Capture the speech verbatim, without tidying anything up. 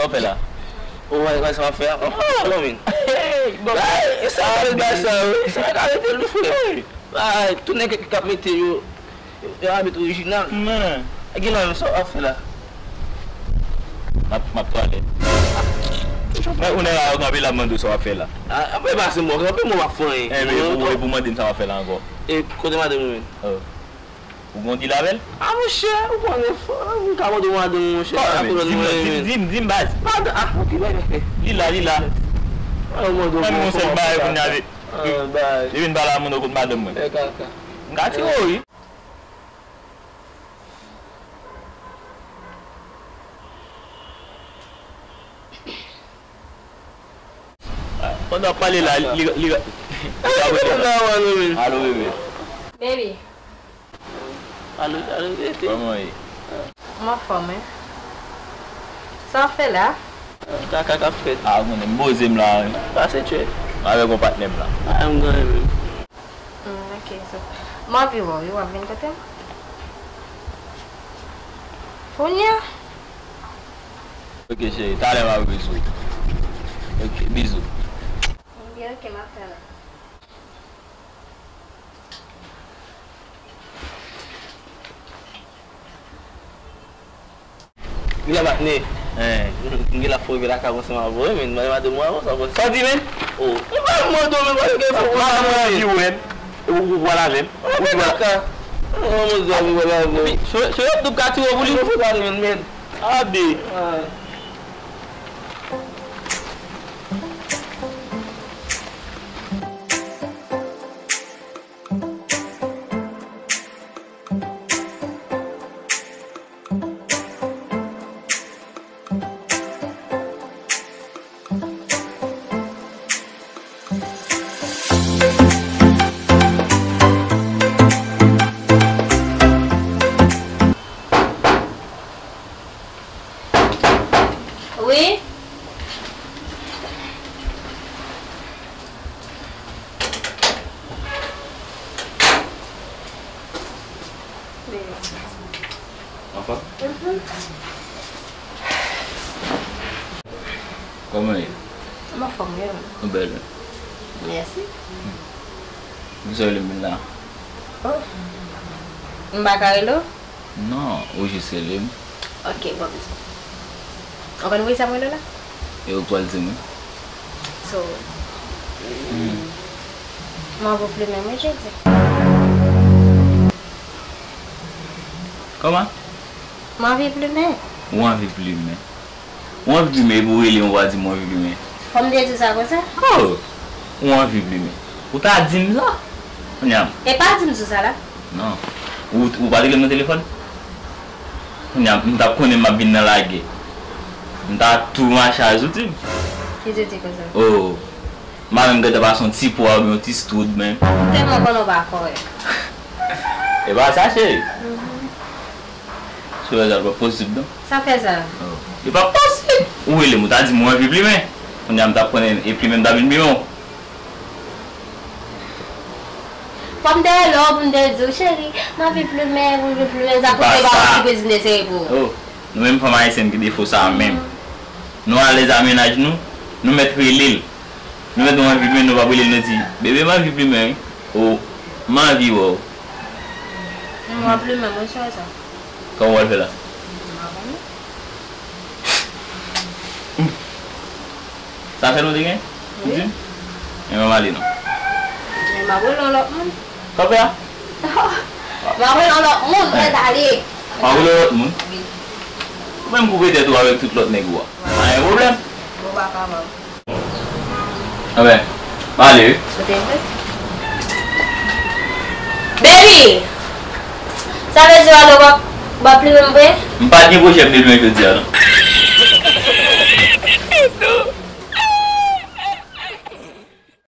Sa w fè la? Ou wè, wè sa w ap fè a? Ou fè non, men. Hey, bon. Ay, e sa w ap fè bay sa, wi. Sa w ap mete l, frè. Ay, tout nèg k ap mete yo, yo abit orijinal. Men. Gen nan men sa w ap fè la. M ap, m ap twalèt. Men ou nèg la, yo kanpe la, m mande w sa w ap fè la. A, apre pase mò, kanpe mò, m ap fè anyen. Enben, ou, ou mande m sa w ap fè la ankò. E kote madanm ou menm? Oh. Ou gen yon deal avè l? A, monchè, ou konnen, fò, m ka mande w madanm ou, monchè, sa konnen mwen menm. Di m, di m, di m, baz. Madanm, a, ok, bay, bay. Li la, li la. Mwen mande w yon sèl bagay kounye a, depi m pale a moun, ou kot madanm mwen. M ka tire w, wi. Pandan w ap pale la, li, li, li, alo, bebe. Baby. Alo, alo, bebe. Kòman w ye? M anfòm, wi. Sa w ap fè la? Kaka k ap fèt. A, konnen m poze m la, wi. Pase tchè. M avèk yon patnè m la. A, m gen menm. Mm, ok, so, m anvi wè w, wi, w ap vin kote m? Kounye a? Ok, cheri, talè m ap rejwe w. Ok, bizou. Ebyen, ok, m ap fè la. Li la patnè. M gen la fò rive lakay ansanm avè w, men mande madanm ou avan sa. Sa w di, men? Oh, ou pa mande w, men pa gen fò. Madanm mwen anvi wè m. E ou, ou pral avè m? Ou pral kaka. Ou mande w anvi wè m avè w. Epi, se, se yo double ka tire w pou li? Ou fè pale, men, men. Abe. Wi. Anfòm? Mhm. Kòman w ye? M anfòm, wi. Ou bèl, wi. Mèsi. Poukisa w rele m la? Oh. M pa ka rele w? Non, ou jis rele m. Ok, bon, bizou. Ou konn poukisa m rele w la? E ou k pral di mwen? So, m anvi w plimen mwen jodi. Kòman? M anvi plimen. Ou anvi plimen? Ou anvi plimen epi ou rele m, ou pa di m ou anvi plimen. Fò m te di w sa konsa? Oh! Ou anvi plimen. Ou ta di m sa? Kounye a. E pa di m di w sa la. Non. Ou, ou pa t rele m nan telefòn? Kounye a, m t ap konnen m ap vin nan lagè. M ta tou mache a zouti m. Ki zouti konsa? Oh. M pa menm gentan pase yon ti pwa oubyen yon ti stroud menm. M tèlman konnen w pa kòrèk. E pa sa, cheri. Mhm. Sou lè sa, l pa posib, non. Sa fè sa? Oh. Li pa posib! Ou rele m, ou ta di m ou anvi plimen. Kounye a m t ap konnen e plimen m t ap vin plimen w. Fò m te rele w pou m te di w, cheri, m anvi plimen, pou m anvi plimen, sa pou te ba w sipriz m te sere pou ou. Oh, nou menm fanm ayisyèn gen defo sa a menm. Nou alèz a mennaj nou, nou mèt rele l. Nou mèt nou anvi plimen, nou p ap rele l, nou di, bebe, m anvi plimen, wi. Oh, m anvi wè w. M ap plimen, mwen, sou sa. Kòman w pral fè la? M pa konnen. Sa sèl ou te gen? Wi. Di m? Enben, m ale non. Men m ap rele yon lòt moun. Sa w fè a? M ap rele yon lòt moun, mwen ale. W ap rele yon lòt moun? Wi. Ou menm koupe tèt ou avèk tout lòt nèg ou a. Pa gen pwoblèm. Ou pa kapab. Anben, m ale wi. Ou te vle? Baby! Sa vle di w ale w p ap, w p ap plimen m vre? M pa t gen pwojè m te plimen jodi a non.